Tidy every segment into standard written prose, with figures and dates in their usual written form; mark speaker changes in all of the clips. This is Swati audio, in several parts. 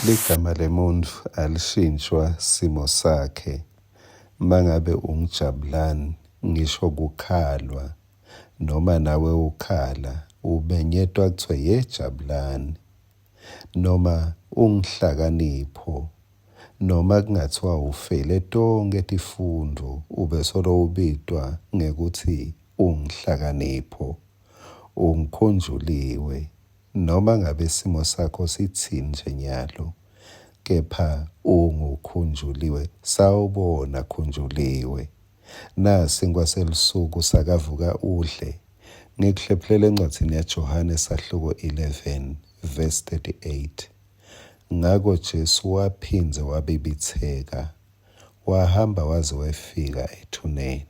Speaker 1: Ligama lemuntfu alishintjwa simo sakhe. Mangabe unguJabulani ngisho kukhalwa noma nawe ukhala umenyetwa kuthiwe ye Jabulani noma unguHlakanipho noma kungathiwa ufele tonkhe tifundvo ubesolo ubitwa ngekutsi unguHlakanipho, unguKhunjuliwe noma ngabe simo sakho sitsini nje nyalo kepha ungukhunjuliwe sawubona khunjuliwe nasinkwa selusuku sakavuka udle ngikuhlephulela encwadzini yaJohane sahluko 11 verse 38 ngako Jesu waphindze wabibitseka wahamba waze wefika ethuneni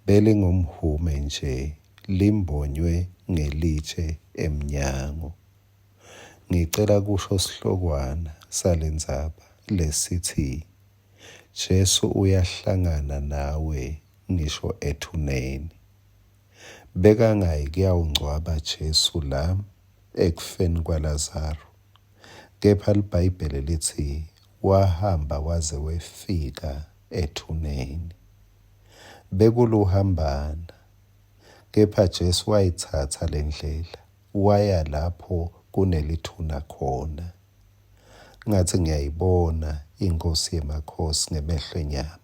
Speaker 1: Belingumhume nje limbonywe ngelitje emnyango. Ngicela kusho sihlokwana salendzaba lesitsi Jesu uyahlangana nawe ngisho ethuneni. Bekangayi kuyawungcwaba Jesu la ekufeni kwaLazaru. Kepha liBhayibheli litsi wahamba waze wefika ethuneni. Bekuluhambana, kepha Jesu wayitsatsa lendlela waya lapho kunelithuna khona. Ngatsi ngiyayibona iNkhosi yemakhosi ngemehlo enyama,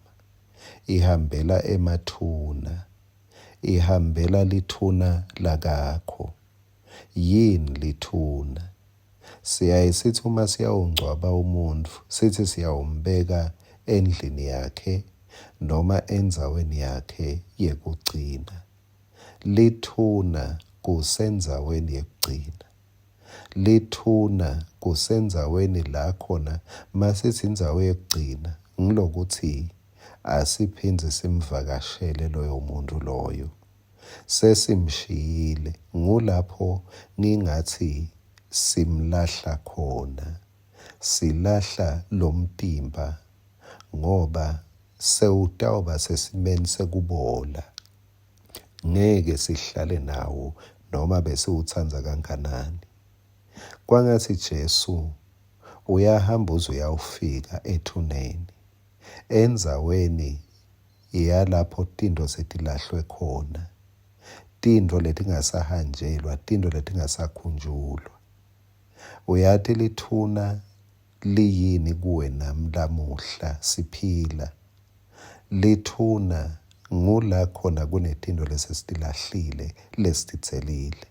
Speaker 1: ihambela emathuna, ihambela lithuna lakakho. Yini lithuna? Siyaye sithi uma siyawungcwaba umuntfu, sithi siyawumbeka endlini yakhe noma endzaweni yakhe yekugcina. Lithuna kusendzaweni yekugcina. Lithuna kusendzaweni la khona masithi indzawo yekugcina ngilokutsi asiphindze simvakashele loyo muntu loyo. Sesimshiyile, ngulapho ngingatsi simlahla khona. Silahla lomtimba ngoba sewutawuba sesimeni sekubola. Ngeke sihlale nawo noma besiwutsandza kanganani. Kwangatsi Jesu uyahamba uze uyawufika ethuneni, endzaweni yalapho tintfo setilahlwe khona, tintfo letingasahanjelwa, tintfo letingasakhunjulwa. Uyati lithuna liyini kuwe nami lamuhla siphila? Lithuna ngula khona kunetintfo lesesitilahlile, lesitidzelile.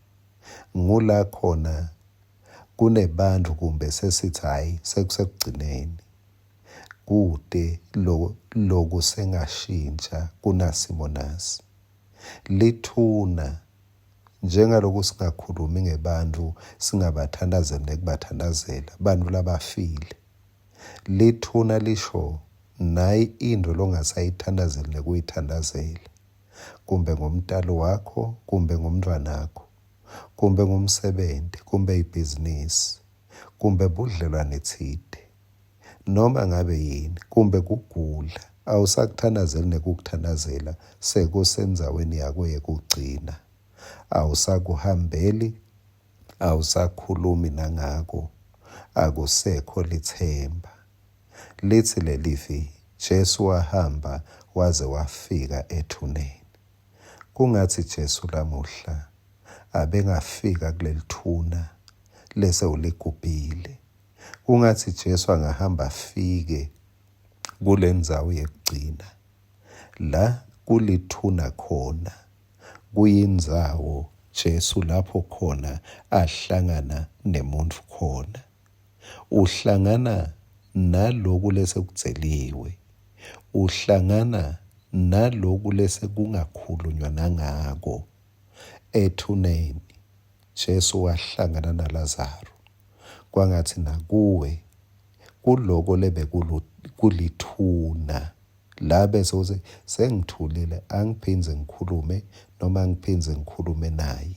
Speaker 1: Ngula khona kunebantfu kumbe sesitsi hhayi sekusekugcineni. Kute lokusengashintsha kunasimo nasi. Lithuna njengaloku singakhulumi ngebantfu singabathandazeli nekubathandazela bantfu labafile. Lithuna lisho nayi intfo longasayithandazeli nekuyithandazela kumbe ngumtali wakho kumbe ngumntfwanakho kumbe ngumsebenti kumbe ibhizinisi kumbe budlelwane tsite Noma ngabe yini, kumbe kugula, awusakuthandazeli nekukuthandazela, sekusendzaweni yako yekugcina. Awusakuhambeli, awusakhulumi nangako, akusekho litsemba. Litsi lelivi, Jesu wahamba waze wafika ethuneni. Kungatsi Jesu lamuhla abengafika kulelithuna lese uligubhile. Kungatsi Jesu angahamba afike kulendzawo yekugcina la kulithuna khona, kuyindzawo Jesu lapho khona ahlangana nemuntfu khona. Uhlangana naloku lesekudzeliwe, uhlangana naloku lesekungakhulunywa nangako ethuneni. Jesu wahlangana naLazaru. Kwangatsi nakuwe kuloko lebekulithuna la bese utsi sengithulile angiphindze ngikhulume noma ngiphindze ngikhulume naye.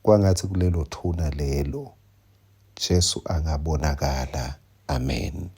Speaker 1: Kwangatsi kulelo thuna lelo Jesu angabonakala. Amen.